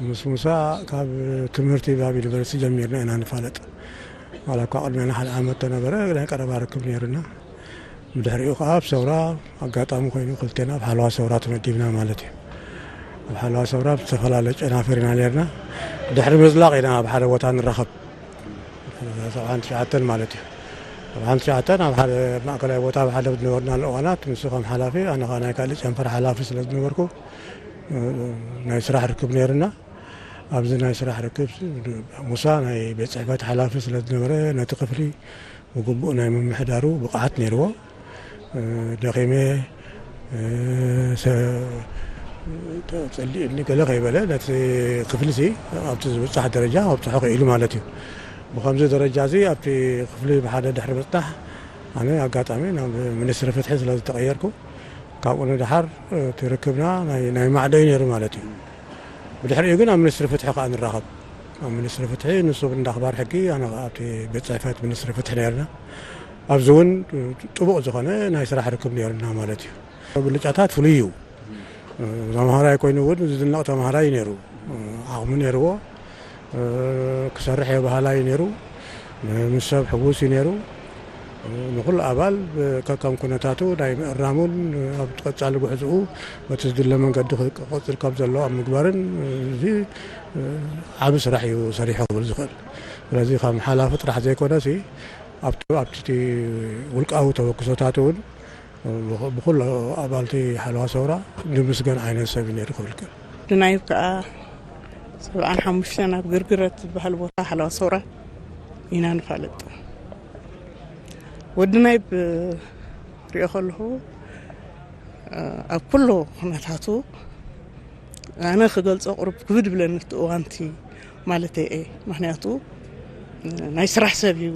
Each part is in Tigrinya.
ምስ ሙሳ ካብ ትምህርቲ ኣብ ዩኒቨርሲቲ ጀሚርና ኢና ንፋለጥ። ዋላ እኳ ቅድሜና ሓደ ዓመት ተነበረ፣ ናይ ቀረባ ርክብ ነይሩና። ብድሕሪኡ ከዓ ኣብ ሰውራ ኣጋጣሚ ኮይኑ ክልቴና ኣብ ሓለዋ ሰውራ ተመዲብና ማለት እዩ። ኣብ ሓለዋ ሰውራ ብዝተፈላለዩ ጨናፍር ኢና ነርና። ድሕሪ ምዝላቕ ኢና ኣብ ሓደ ቦታ ንራኸብ። ሰብዓን ትሽዓተን ማለት እዩ። ሰብዓን ትሽዓተን ኣብ ሓደ ማእከላይ ቦታ ኣብ ሓደ ዝነበርናሉ እዋናት፣ ንሱ ከም ሓላፊ፣ ኣነ ከዓ ናይ ካልእ ጨንፈር ሓላፊ ስለ ዝነበርኩ፣ ናይ ስራሕ ርክብ ነይርና። ኣብዚ ናይ ስራሕ ርክብ ሙሳ ናይ ቤት ጽሕፈት ሓላፊ ስለ ዝነበረ፣ ነቲ ክፍሊ ብግቡእ ናይ ምምሕዳሩ ብቕዓት ነይርዎ። ደኺመ፣ ጸሊእኒ ገለ ከይበለ፣ ነቲ ክፍሊ እዚ ኣብቲ ዝብጻሕ ደረጃ ኣብጽሖ ክኢሉ ማለት እዩ። ብኸምዚ ደረጃ እዚ ኣብቲ ክፍሊ ብሓደ ድሕሪ ምጽናሕ፣ ኣነ ኣጋጣሚ ናብ ሚኒስትሪ ፍትሒ ስለ ዝተቐየርኩ፣ ካብኡ ንደሓር እቲ ርክብና ናይ ማዕዶ እዩ ነይሩ ማለት እዩ። ብድሕሪኡ ግን ኣብ ሚኒስትሪ ፍትሒ ከዓ ንራኸብ። ኣብ ሚኒስትሪ ፍትሒ ንሱ እንዳኽባር ሕጊ፣ ኣነ ከዓ ኣብቲ ቤት ጽሕፈት ሚኒስትሪ ፍትሒ ነይርና። ኣብዚ እውን ጥቡቕ ዝኾነ ናይ ስራሕ ርክብ ነይርና ማለት እዩ። ብልጫታት ፍሉይ እዩ። ተምሃራይ ኮይኑ እውን ዝድነቕ ተምሃራይ ነይሩ። ዓቕሚ ነይርዎ። ክሰርሕ የባህላ እዩ ነይሩ። ምስ ሰብ ሕጉስ እዩ ነይሩ። ንኹሉ ኣባል ከከም ኩነታቱ ናይ ምእራሙን ኣብ ቀጻሊ ጉዕዝኡ በቲ ዝድለ መንገዲ ክቕጽል ከም ዘለዎ ኣብ ምግባርን እዚ ዓቢ ስራሕ እዩ ሰሪሑ ክብል ዝኽእል። ስለዚ ከም ሓላፊ ጥራሕ ዘይኮነሲ ኣብቲ ኣብቲ ውልቃዊ ተበግሶታት እውን ብኹሉ ኣባልቲ ሓለዋ ሰውራ ንምስገን ዓይነት ሰብ እዩ ነይሩ ክብል ይከኣል። ወዲ ናይብ ከዓ ሰብዓን ሓሙሽተን ኣብ ግርግረት ዝበሃል ቦታ ሓለዋ ሰውራ ኢና ንፋለጥ። ወዲ ናይብ ሪኦ ከለኹ ኣብ ኩሉ ኩነታቱ ኣነ ክገልጾ ቁሩብ ክብድ ብለኒ እቲ እዋንቲ ማለት እየ። ምኽንያቱ ናይ ስራሕ ሰብ እዩ፣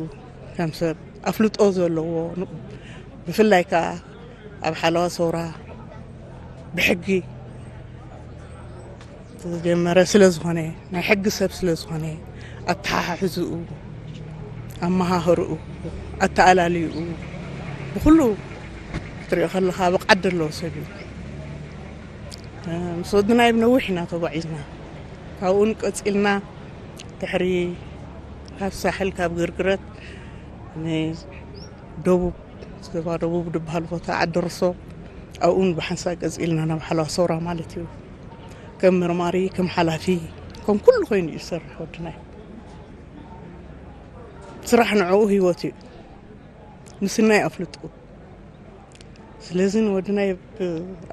ከም ሰብ ኣፍልጦ ዘለዎ፣ ብፍላይ ከዓ ኣብ ሓለዋ ሰውራ ብሕጊ ዝተጀመረ ስለ ዝኾነ፣ ናይ ሕጊ ሰብ ስለ ዝኾነ፣ ኣተሓሕዝኡ፣ ኣመሃህርኡ፣ ኣተኣላልይኡ፣ ብኹሉ ክትሪኦ ከለኻ ብቕዓት ዘለዎ ሰብ እዩ። ምስ ወዲ ናይብ ነዊሕ ኢና ተጓዒዝና። ካብኡን ቀጺልና ድሕሪ ካብ ሳሕል ካብ ግርግረት ንደቡብ፣ ዞባ ደቡብ ዝበሃል ቦታ ዓዲ ርሶ፣ ኣብኡን ብሓንሳእ ቀጺልና ናብ ሓለዋ ሰውራ ማለት እዩ። ከም መርማሪ፣ ከም ሓላፊ፣ ከም ኩሉ ኮይኑ እዩ ዝሰርሕ ወዲ ናይብ። ስራሕ ንዕኡ ህይወት እዩ። ንስናይ ኣፍልጡ። ስለዚ ንወዲ ናይብ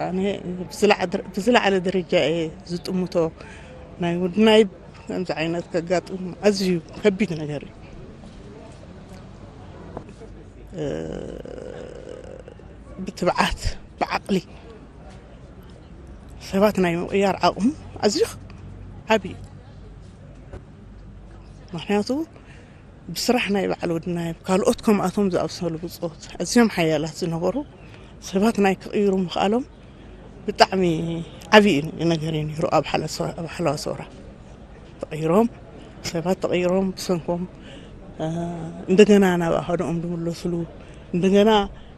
ኣነ ብዝለዓ-፣ ብዝለዓለ ደረጃ እየ ዝጥምቶ። ናይ ወዲ ናይብ ከምዚ ዓይነት ከጋጥም ኣዝዩ ከቢድ ነገር እዩ። እ፣ ብትብዓት፣ ብዓቕሊ ሰባት ናይ ምቕያር ዓቕሙ ኣዝዩ ዓቢ እዩ። ምኽንያቱ ብስራሕ ናይ በዓል ወዲ ናይብ ካልኦት ከምኣቶም ዝኣምሰሉ ብጾት ኣዝዮም ሓያላት ዝነበሩ ሰባት ናይ ክቕይሩ ምኽኣሎም ብጣዕሚ ዓቢ እዩ ነገር እዩ ነይሩ ኣብ ሓለ-፣ ኣብ ሓለዋ ሰውራ። ተቐይሮም፣ ሰባት ተቐይሮም ብሰንኮም፣ እ፣ እንደገና ናብ ኣሃዶኦም ዝምለስሉ፣ እንደገና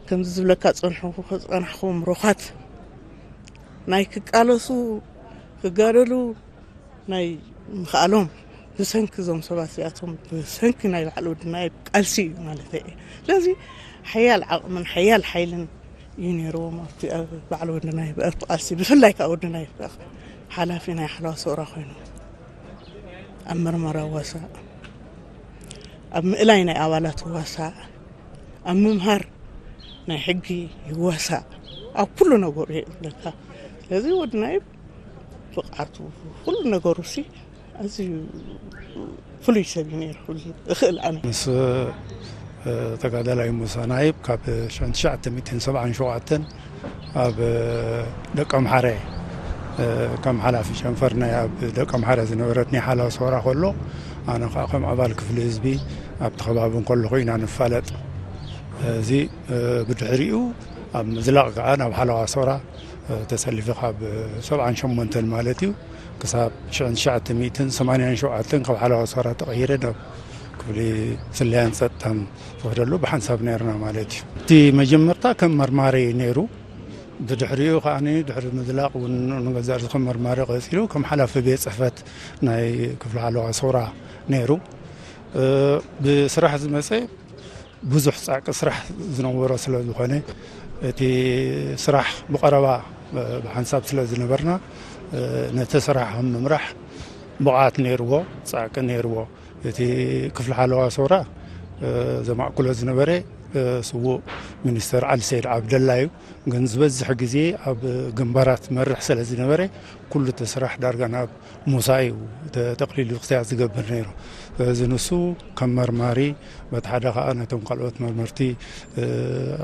ከምዚ ዝብለካ ጸንሑ-፣ ዝጸናሕኩም ሮኻት ናይ ክቃለሱ፣ ክጋደሉ ናይ ምኽኣሎም ብሰንኪ እዞም ሰባት እዚኣቶም፣ ብሰንኪ ናይ በዓል ወዲ ናይብ ቃልሲ እዩ ማለት እየ። ስለዚ ሓያል ዓቕምን ሓያል ሓይልን እዩ ነይርዎም ኣብቲ፣ ኣብ በዓል ወዲ ናይብ፣ ኣብቲ ቃልሲ፣ ብፍላይ ከዓ ወዲ ናይብ ከዓ ሓላፊ ናይ ሓለዋ ሰውራ ኮይኑ ኣብ መርመራ ዋሳእ፣ ኣብ ምእላይ ናይ ኣባላት ዋሳእ፣ ኣብ ምምሃር ናይ ሕጊ ይዋሳእ፣ ኣብ ኩሉ ነገሩ የብለካ። ስለዚ ወዲ ናይብ ብቕዓቱ፣ ኩሉ ነገሩ ሲ ኣዝዩ ፍሉይ ሰብ እዩ ነይሩ ክብል እኽእል ኣነ። ምስ፣ እ፣ ተጋዳላይ ሙሳ ናይብ ካብ ሽሕን ትሽዓተ ሚእትን ሰብዓን ሸውዓተን ኣብ ደቀምሓረ፣ እ፣ ከም ሓላፊ ጨንፈር ናይ ኣብ ደቀምሓረ ዝነበረት ናይ ሓለዋ ሰውራ ከሎ፣ ኣነ ከዓ ከም ኣባል ክፍሊ ህዝቢ ኣብቲ ከባቢ እንከለኹ ኢና ንፋለጥ። እዚ፣ እ፣ ብድሕሪኡ ኣብ ምዝላቕ ከዓ ናብ ሓለዋ ሰውራ፣ እ፣ ተሰሊፈ ካብ ሰብዓን ሸሞንተን ማለት እዩ፣ ክሳብ ሽሕን ትሽዓተ ሚእትን ሰማንያን ሸውዓተን ካብ ሓለዋ ሰውራ ተቐይረ ናብ ክፍሊ ስለያን ጸጥታን ዝኸደሉ ብሓንሳብ ነርና ማለት እዩ። እቲ መጀመርታ ከም መርማሪ ነይሩ፣ ብድሕሪኡ ከዓኒ ድሕሪ ምዝላቕ እውን ንገዛእ ርእሱ ከም መርማሪ ቀጺሉ ከም ሓላፊ ቤት ጽሕፈት ናይ ክፍሊ ሓለዋ ሰውራ ነይሩ። ብስራሕ ዝመጸ ብዙሕ ጻዕቂ ስራሕ ዝነበሮ ስለ ዝኾነ እቲ ስራሕ ብቐረባ ብሓንሳብ ስለ ዝነበርና ነቲ ስራሕ ምምራሕ ብቕዓት ነይርዎ፣ ጻዕቂ ነይርዎ። እቲ ክፍሊ ሓለዋ ሰውራ ዘማእክሎ ዝነበረ ስዉእ ሚኒስተር ዓሊ ሰይድ ዓብደላ እዩ። ግን ዝበዝሕ ግዜ ኣብ ግንባራት መርሕ ስለ ዝነበረ ኩሉ እቲ ስራሕ ዳርጋ ናብ ሙሳ እዩ ተጠቕሊሉ ክሳያ ዝገብር ነይሩ። ስለዚ ንሱ ከም መርማሪ በቲ ሓደ ከዓ ነቶም ካልኦት መርመርቲ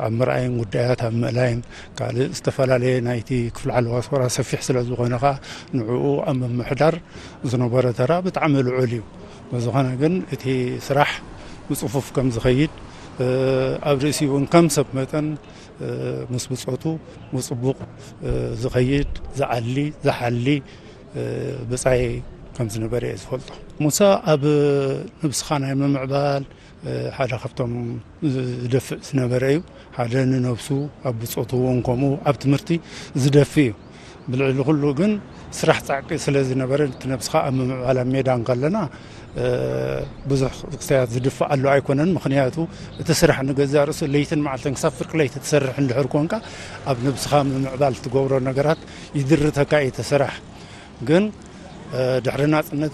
ኣብ ምርኣይን ጉዳያት ኣብ ምእላይን ካልእ ዝተፈላለየ ናይቲ ክፍሊ ሓለዋ ሰውራ ሰፊሕ ስለ ዝኾነ ከዓ ንዕኡ ኣብ ምምሕዳር ዝነበረ ተራ ብጣዕሚ ልዑል እዩ። ብዝኾነ ግን እቲ ስራሕ ብፅፉፍ ከም ዝኸይድ ኣብ ርእሲ እውን ከም ሰብ መጠን ምስ ብፆቱ ብፅቡቕ ዝኸይድ ዝዓሊ ዝሓሊ ብፃይ ከም ዝነበረ እየ ዝፈልጦ። ሙሳ ኣብ ነብስኻ ናይ ምምዕባል ሓደ ካብቶም ዝደፍእ ዝነበረ እዩ። ሓደ ንነብሱ ኣብ ብፆቱ እውን ከምኡ ኣብ ትምህርቲ ዝደፍእ እዩ። ብልዕሊ ኩሉ ግን ስራሕ ጻዕቂ ስለ ዝነበረ እቲ ነብስኻ ኣብ ምምዕባል ኣብ ሜዳ እንከለና ብዙሕ ክሳያት ዝድፋእ ኣሎ ኣይኮነን። ምኽንያቱ እቲ ስራሕ ንገዛእ ርእሱ ለይትን መዓልትን ክሳብ ፍርቂ ለይቲ ትሰርሕ እንድሕር ኮንካ ኣብ ነብስኻ ምምዕባል ትገብሮ ነገራት ይድርተካ እዩ እቲ ስራሕ። ግን ድሕሪ ናጽነት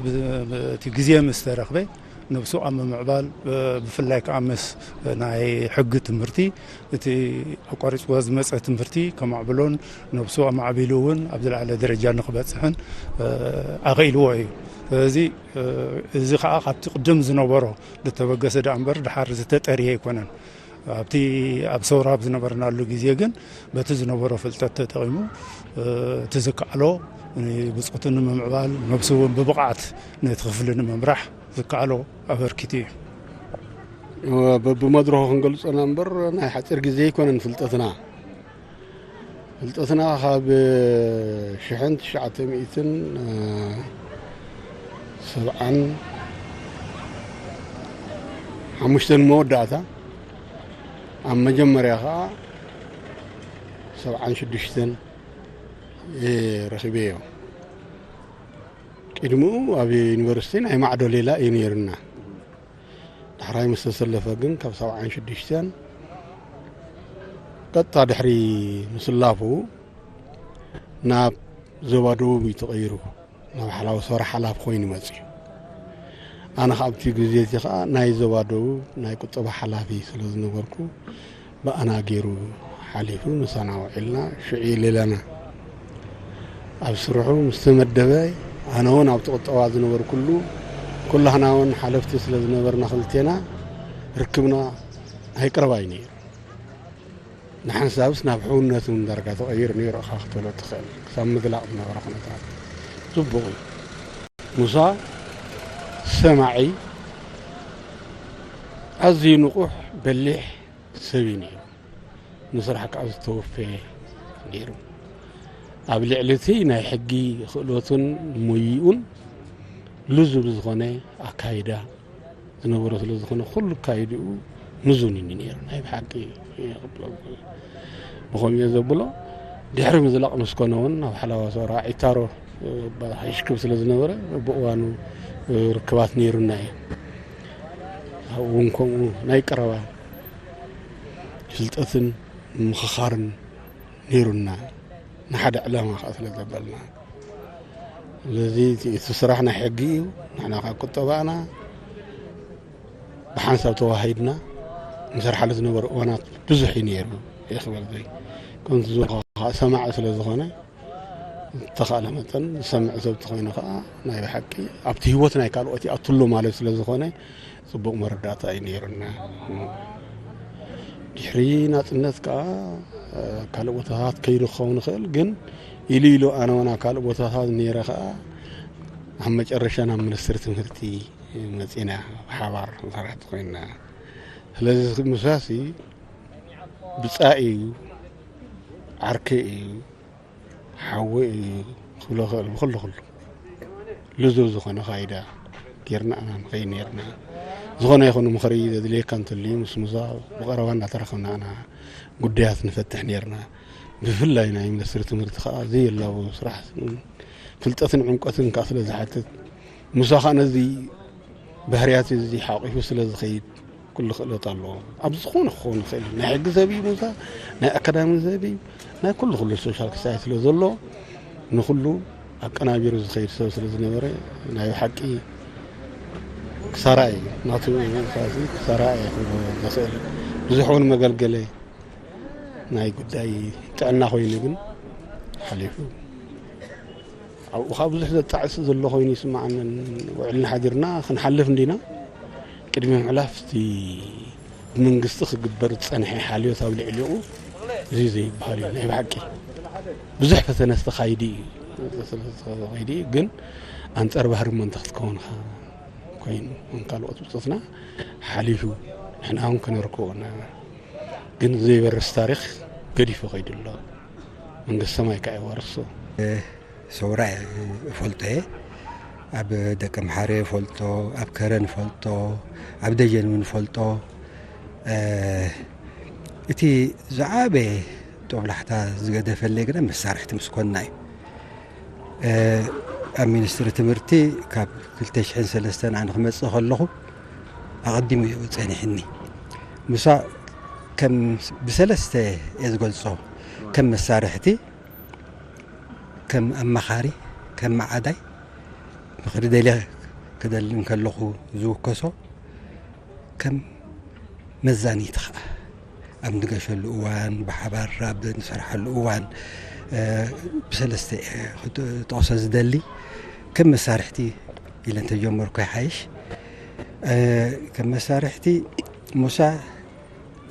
እቲ ግዜ ምስ ተረኽበ ነብሱ ኣብ ምምዕባል ብፍላይ ከዓ ምስ ናይ ሕጊ ትምህርቲ እቲ ኣቋሪፅዎ ዝመፀ ትምህርቲ ከማዕብሎን ነብሱ ኣማዕቢሉ እውን ኣብ ዝለዓለ ደረጃ ንክበፅሕን ኣኽኢልዎ እዩ። ስለዚ እዚ ከዓ ካብቲ ቅድም ዝነበሮ ዝተበገሰ ደኣ እምበር ድሓር ዝተጠርየ ኣይኮነን። ኣብቲ ኣብ ሰውራ ኣብ ዝነበርናሉ ግዜ ግን በቲ ዝነበሮ ፍልጠት ተጠቒሙ እቲ ዝከኣሎ ብፆቱ ንምምዕባል ነብሱ እውን ብብቕዓት ነቲ ክፍሊ ንምምራሕ ዝከኣሎ ኣበርኪቱ እዩ። በብመድረኹ ክንገልፀና እምበር ናይ ሓፂር ግዜ ኣይኮነን ፍልጠትና። ፍልጠትና ካብ ሽሕን ትሽዓተ ሚእትን ሰብዓን ሓሙሽተን መወዳእታ ኣብ መጀመርያ ከዓ ሰብዓን ሽዱሽተን ረኺበዮ። ቅድሚኡ ኣብ ዩኒቨርሲቲ ናይ ማዕዶ ሌላ እዩ ነይርና። ዳሕራይ ምስ ተሰለፈ ግን ካብ ሰብዓን ሽዱሽተን ቀጥታ ድሕሪ ምስላፉ ናብ ዞባ ደቡብ እዩ ተቐይሩ። ናብ ሓላዊ ሶራ ሓላፊ ኮይኑ መፅዩ። ኣነ ካብቲ ግዜ እቲ ከዓ ናይ ዞባ ደቡብ ናይ ቁጠባ ሓላፊ ስለ ዝነበርኩ ብኣና ገይሩ ሓሊፉ ምሳና ውዒልና ሽዑ ሌላና ኣብ ስርሑ ምስ ተመደበ ኣነ እውን ኣብቲ ቁጠባ ዝነበርኩሉ ኩላህና እውን ሓለፍቲ ስለ ዝነበርና ክልቴና ርክብና ኣይቅረባይ ነይሩ። ንሓንሳብስ ናብ ሕውነት እውን ዳርጋ ተቐይሩ ነይሩ ኢኻ ክትብሎ ትኽእል። ክሳብ ምዝላቕ ዝነበረ ኩነታት ጽቡቕ እዩ። ሙሳ ሰማዒ፣ ኣዝዩ ንቑሕ በሊሕ ሰብ እዩ ነይሩ። ንስራሕ ከዓ ዝተወፈየ ነይሩ። ኣብ ልዕሊ እቲ ናይ ሕጊ ክእለቱን ሞይኡን ልዙብ ዝኾነ ኣካይዳ ዝነበሮ ስለ ዝኾነ ኩሉ ኣካይድኡ ምዙን እዩ ነይሩ። ናይ ብሓቂ የቕብሎ። ብኸምኡ እየ ዘብሎ። ድሕሪ ምዝላቕ ምስ ኮነ እውን ኣብ ሓላዋ ሰውራ ዒታሮ ሓይሽክብ ስለ ዝነበረ ብእዋኑ ርክባት ነይሩና እዩ። ኣብኡ እውን ከምኡ ናይ ቀረባ ፍልጠትን ምምኽኻርን ነይሩና። ንሓደ ዕላማ ከዓ ስለ ዘበልና። ስለዚ እቲ ስራሕ ናይ ሕጊ እዩ። ንሕና ካብ ቁጠባና ብሓንሳብ ተዋሂድና ንሰርሓሉ ዝነበረ እዋናት ብዙሕ እዩ ነይሩ። ይኽበል ዘይ ከምቲ ዝበልኩ ከዓ ሰማዒ ስለ ዝኾነ ዝተኻእለ መጠን ዝሰምዕ ሰብ ተኾይኑ ከዓ ናይ ብሓቂ ኣብቲ ህይወት ናይ ካልኦት ይኣትሎ ማለት ስለ ዝኾነ ጽቡቕ መረዳእታ እዩ ነይሩና። ድሕሪ ናጽነት ከዓ ካልእ ቦታታት ከይዱ ክኸውን ይኽእል፣ ግን ኢሉ ኢሉ ኣነ እውን ኣብ ካልእ ቦታታት ነይረ ከዓ ኣብ መጨረሻ ናብ ሚኒስትሪ ትምህርቲ መጺና ብሓባር ሰራሕቲ ኮይንና። ስለዚ ምሳሲ ብጻይ እዩ፣ ዓርከይ እዩ፣ ሓወይ እዩ ክብሎ ይኽእል። ብኹሉ ኩሉ ልዙብ ዝኾነ ፋይዳ ጌርና ኢና ንኸይድ ኔርና። ዝኾነ ይኹን ምኽሪ ዘድልየካ እንተልዩ ምስ ሙሳ ብቐረባ እናተራኸብና ኢና ጉዳያት ንፈትሕ ኔርና። ብፍላይ ናይ ሚኒስትሪ ትምህርቲ ከዓ ዘየላቡ ስራሕ ፍልጠትን ዕምቆትን ከዓ ስለ ዝሓትት፣ ሙሳ ከዓ ነዚ ባህርያት እዚ ሓቂፉ ስለ ዝኸይድ ኩሉ ክእለት ኣለዎ። ኣብ ዝኾነ ክኸውን ይኽእል እዩ። ናይ ሕጊ ሰብ እዩ ሙሳ፣ ናይ ኣካዳሚ ሰብ እዩ፣ ናይ ኩሉ ኩሉ ሶሻል ክሳይ ስለ ዘሎ ንኩሉ ኣቀናቢሩ ዝኸይድ ሰብ ስለ ዝነበረ ናይ ብሓቂ ክሳራ እዩ። ናቱ ክሳራ እዩ ክብሎ ዝኽእል። ብዙሕ እውን መገልገለ ናይ ጉዳይ ጥዕና ኮይኑ ግን ሓሊፉ። ኣብኡ ኸዓ ብዙሕ ዘጣዕስ ዘሎ ኮይኑ ይስምዓንን ውዕልና ሓዲርና ክንሓልፍ እንዲና። ቅድሚ ምሕላፍ እቲ ብመንግስቲ ክግበር ዝጸንሐ ሓልዮት ኣብ ልዕሊኡ እዚ ዘይበሃል እዩ። ናይ ብሓቂ ብዙሕ ፈተነ ዝተኻይዲ እዩ። ዝተኻይዲ እዩ፣ ግን ኣንጻር ባህሪ እሞ እንተ ክትከውንኻ ኮይኑ፣ ከም ካልኦት ብጾትና ሓሊፉ ንሕና እውን ከነርክቦ ኢና። ግን ዘይበርስ ታሪኽ ገዲፉ ከይዱ ኣሎ። መንግስቲ ሰማይ ከዓ ይዋርሶ። ሰውራ እየ እፈልጦ እየ። ኣብ ደቀምሓረ እፈልጦ፣ ኣብ ከረን እፈልጦ፣ ኣብ ደጀን እውን እፈልጦ። እ፣ እቲ ዝዓበየ ጦብላሕታ ዝገደፈለይ ግና መሳርሕቲ ምስ ኮንና እዩ። እ፣ ኣብ ሚኒስትሪ ትምህርቲ ካብ ክልተ ሽሕን ሰለስተን ኣነ ክመጽእ ከለኹ ኣቐዲሙ እዩ ጸኒሕኒ። ሙሳ ከም ብሰለስተ እየ ዝገልጾ። ከም መሳርሕቲ፣ ከም ኣማኻሪ፣ ከም መዓዳይ፣ ምኽሪ ደልየ ክደሊ እንከለኹ ዝውከሶ፣ ከም መዛኒት ኸዓ ኣብ ንገሸሉ እዋን፣ ብሓባር ኣብ ንሰርሓሉ እዋን፣ እ፣ ብሰለስተ እየ ክጥቕሶ ዝደሊ። ከም መሳርሕቲ ኢለ እንተጀመርኩ ይሓይሽ። እ፣ ከም መሳርሕቲ ሙሳ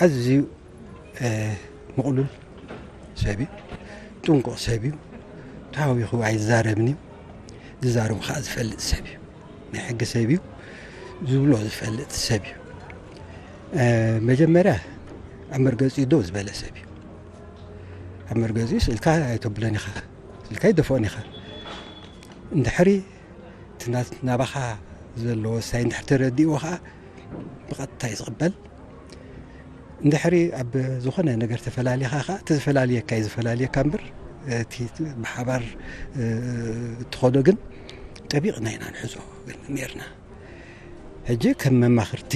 ኣዝዩ፣ እ፣ ምቕሉል ሰብ እዩ። ጥንቁቕ ሰብ እዩ። ተሃዊኹ ኣይዛረብን እዩ። ዝዛረቡ ኸዓ ዝፈልጥ ሰብ እዩ። ናይ ሕጊ ሰብ እዩ። ዝብሎ ዝፈልጥ ሰብ እዩ። እ፣ መጀመርያ ኣብ መርገጺኡ ደው ዝበለ ሰብ እዩ። ኣብ መርገጺኡ ስእልካ ኣይተብሎን ኢኻ። ስእልካ ኣይደፍኦን ኢኻ። እንድሕሪ እቲ ናት-፣ ናባኻ ዘለዎ ወሳኝ እንድሕር ተረዲእዎ ኸዓ ብቐጥታ እዩ ዝቕበል። እንድሕሪ ኣብ ዝኾነ ነገር ተፈላሊኻ ኸዓ እቲ ዝፈላልየካ እዩ ዝፈላልየካ እምበር፣ እቲ ብሓባር፣ እ፣ እትኸዶ ግን ጠቢቕና ኢና ንሕዞ ግን ነርና። ሕጂ ከም መማኽርቲ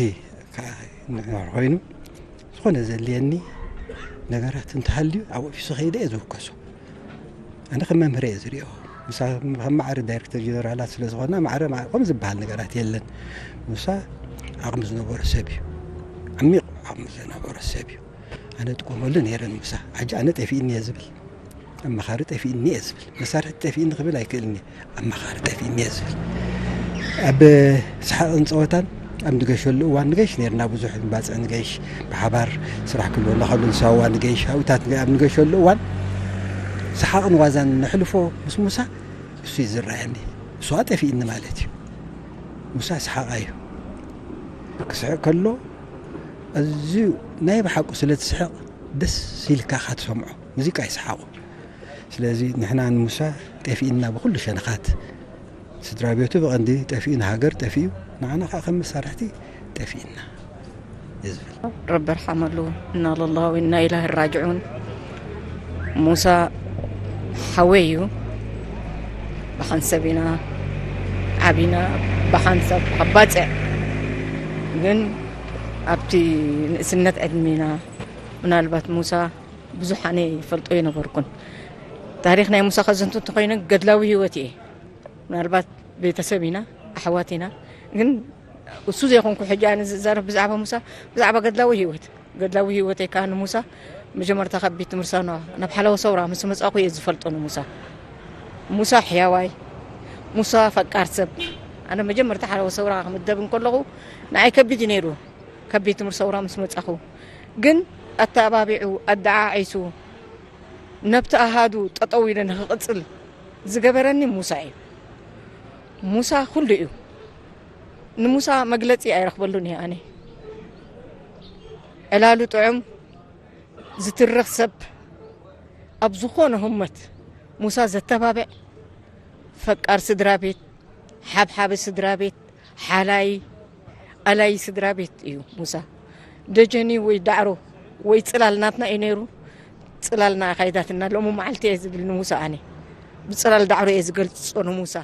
ከዓ ንሕና ኮይኑ ዝኾነ ዘድልየኒ ነገራት እንተሃልዩ ኣብ ኦፊሱ ከይደ እየ ዝውከሶ። ኣነ ከም መምህር እየ ዝሪኦ። ምሳ-፣ ከም ማዕረ ዳይሬክተር ጀነራላት ስለ ዝኾንና ማዕረ፣ ማዕረ ከምኡ ዝበሃል ነገራት የለን። ሙሳ ዓቕሚ ዝነበሮ ሰብ እዩ። ዓሚቕ ዓቕሚ ዝነበሮ ሰብ እዩ። ኣነ እጥቀመሉ ነይረ ንሙሳ። ሕጂ ኣነ ጠፊእኒ እየ ዝብል። ኣማኻሪ ጠፊእኒ እየ ዝብል። መሳርሕቲ ጠፊእኒ ክብል ኣይክእልን እየ። ኣማኻሪ ጠፊእኒ እየ ዝብል። ኣብ ሰሓቕን ጸወታን ኣብ ንገሸሉ እዋን ንገሽ ነይርና፣ ብዙሕ ንባጽዕ ንገሽ፣ ብሓባር ስራሕ ክህልወና ከሎ ንሳዋ ንገሽ፣ ኣብኡታት ንገ-፣ ኣብ ንገሸሉ እዋን ሰሓቕን ዋዛን ነሕልፎ ምስ ሙሳ እሱ እዩ ዝረኣየኒ። እሱ ጠፊእኒ ማለት እዩ። ሙሳ ሰሓቓ እዩ። ክስሕቕ ከሎ ኣዝዩ ናይ ብሓቁ ስለ ትስሕቕ ደስ ኢልካ ኢኻ ትሰምዖ። ሙዚቃ እዩ ሰሓቑ። ስለዚ ንሕና ንሙሳ ጠፊእና ብኹሉ ሸነኻት። ስድራ ቤቱ ብቐንዲ ጠፊኡ፣ ንሃገር ጠፊኡ፣ ንዓና ኸዓ ከም መሳርሕቲ ጠፊእና እዩ ዝብል። ረቢ ርሓመሉ። እና ለላህ ወኢና ኢላሂ ራጅዑን። ሙሳ ሓወይ እዩ። ብሓንሰብ ኢና ዓቢና፣ ብሓንሰብ ኣብ ባጽዕ። ግን ኣብቲ ንእስነት ዕድሜና ምናልባት ሙሳ ብዙሕ ኣነ ይፈልጦ ኣይነበርኩን። ታሪኽ ናይ ሙሳ ከዘንቱ እንተኾይነ ገድላዊ ህይወት እየ። ምናልባት ቤተሰብ ኢና፣ ኣሕዋት ኢና። ግን እሱ ዘይኮንኩ ሕጂ ኣነ ዝዛረብ ብዛዕባ ሙሳ፣ ብዛዕባ ገድላዊ ህይወት፣ ገድላዊ ህይወተይ ከኣ ንሙሳ መጀመርታ ካብ ቤት ትምህርቲ ሳዋ ናብ ሓለዋ ሰውራ ምስ መጻእኩ እየ ዝፈልጦ ንሙሳ። ሙሳ ሕያዋይ፣ ሙሳ ፈቃር ሰብ። ኣነ መጀመርታ ሓለዋ ሰውራ ክምደብ እንከለኹ ንዓይ ከቢድ እዩ ነይሩ፣ ካብ ቤት ትምህርቲ ሰውራ ምስ መጻኹ። ግን ኣተባቢዑ፣ ኣደዓዒሱ፣ ነብቲ ኣሃዱ ጠጠው ኢለ ንክቕጽል ዝገበረኒ ሙሳ እዩ። ሙሳ ኩሉ እዩ። ንሙሳ መግለጺ ኣይረኽበሉን እየ ኣነ። ዕላሉ ጥዑም፣ ዝትርኽ ሰብ፣ ኣብ ዝኾነ ህሞት ሙሳ ዘተባብዕ፣ ፈቃር ስድራ ቤት፣ ሓብሓቢ ስድራ ቤት፣ ሓላይ፣ ኣላይ ስድራ ቤት እዩ ሙሳ። ደጀኒ ወይ ዳዕሮ ወይ ጽላል ናትና እዩ ነይሩ። ጽላልና ኣኻይዳትና ሎሚ መዓልቲ እየ ዝብል ንሙሳ ኣነ። ብጽላል ዳዕሮ እየ ዝገልጾ ንሙሳ።